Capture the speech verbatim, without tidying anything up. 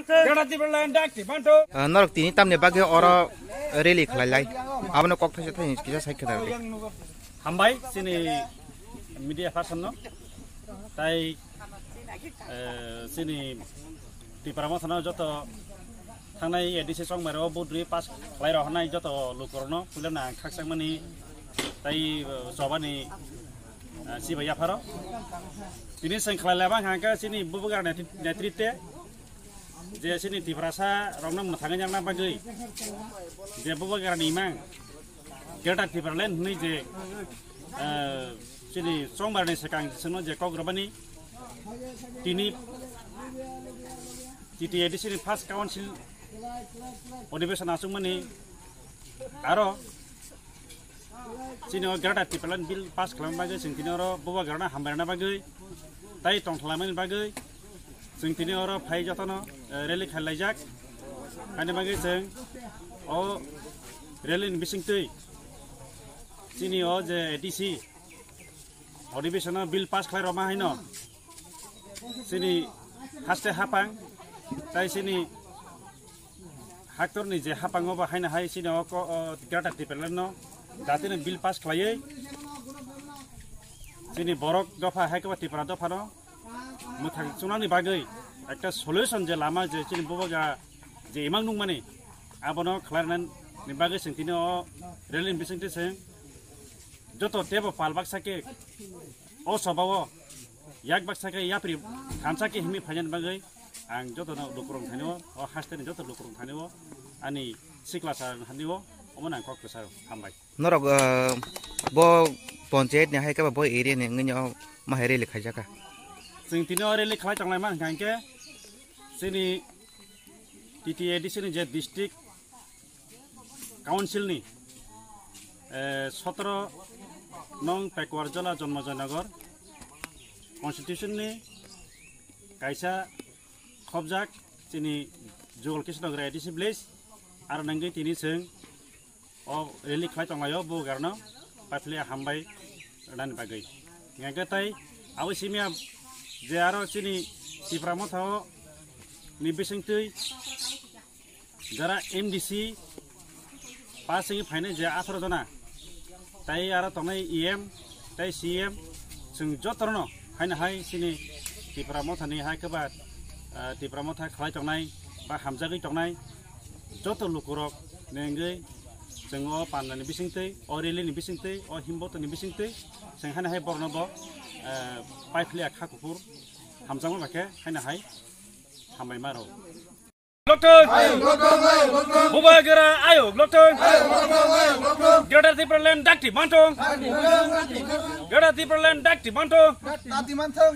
Greater Tipraland dak ti banto. Ah, norok tini tamni bagwi oro rally khlai lai. Abono kok thaisa thaisa kisa sai khna rwdi. Hambai chini media person no. Tai, eh, chini Tipra Motha no joto thangnai A D C chongmaro vote rwi pass khlai rok hanai joto lukurokno puilana khakchangmani tai, eh, chobani, eh, sibai yapharo. Tini seng khlai labang hangka chini bubagra netri-, netritwe je chini Tiprasa rokno mwthangwi yakna bagwi je bubagrani imang Greater Tipraland hwnwi je, eh, chini chongbarni swkang sengno je kok rwbani tini T T A D C ni first council odibeshon achukmani aro chini o Greater Tipraland bill pass khlaina bagwi chwng tini oro bubagrano hambai rwna bagwi tai tongthalaimani bagwi chwng tini oro phai jotono, eh, rally khlai laijak. Ani bagwi chwng o rally ni bisingtwi chini o je A D C odibeshon o bill pass khlai rwma haino chini haste hapang tai chini haktorni je hapango bo haino hai chini o ko-, o Greater Tipraland no jatino bill pass khlaiwi chini borok dopha hai khe bo Tipra dophano mwthang chunani bagwi ekta solution je lama je chini bubagra je imang nungmani abono khlainani bagwi chwng tini o rally ni bisingtwi chwng joto tebo pal baksa khe o sobao yak baksa khe yapri thansa khe himwi phainani bagwi ang jotono lukurok thani o, o hasteni joto lukurok thani o, ani sikla sa thani o, omo nang kok kwsa hambai. Norok, ah, bo panchayat ni hai khe bo area ni wngwi o ma hai rally khaijak kha. Chwng tini o rally khlai tonglai ma hwnkha hwnkhe chini T T A D C ni je district council ni, eh, sotoro nong Pekwar Jola Jonmojoynagar constitution ni kaisa khobjak chini Jugal Krishnanagar A D C village aro nangwi tini chwng o rally khlai tonglaio bubagrano paithile hambai rwnani bagwi. Hingkhe tai abo simiya je aro chini Tipra Motha o ni bisingtwi jara M D C pass wngwi phainai je atharo jona tai aro tongnai E M tai C M chwng jotono haino hai chini Tipra Motha ni hai khe ba, ah, Tipra Motha khlai tongnai ba hamjagwi tongnai joto lukurok nengwi chwng o pandani bisingtwi, o rally ni bisingtwi, o himboto ni bisingtwi chwng haino hai borokno bo, eh, paiphilia kha kuphur hamjakma bai khe haino hai hambai ma rw. Bloktong. Bubagra ayok bloktong. Greater Tipraland dakti bantong. Greater Tipraland dakti bantong. Dakti bantong.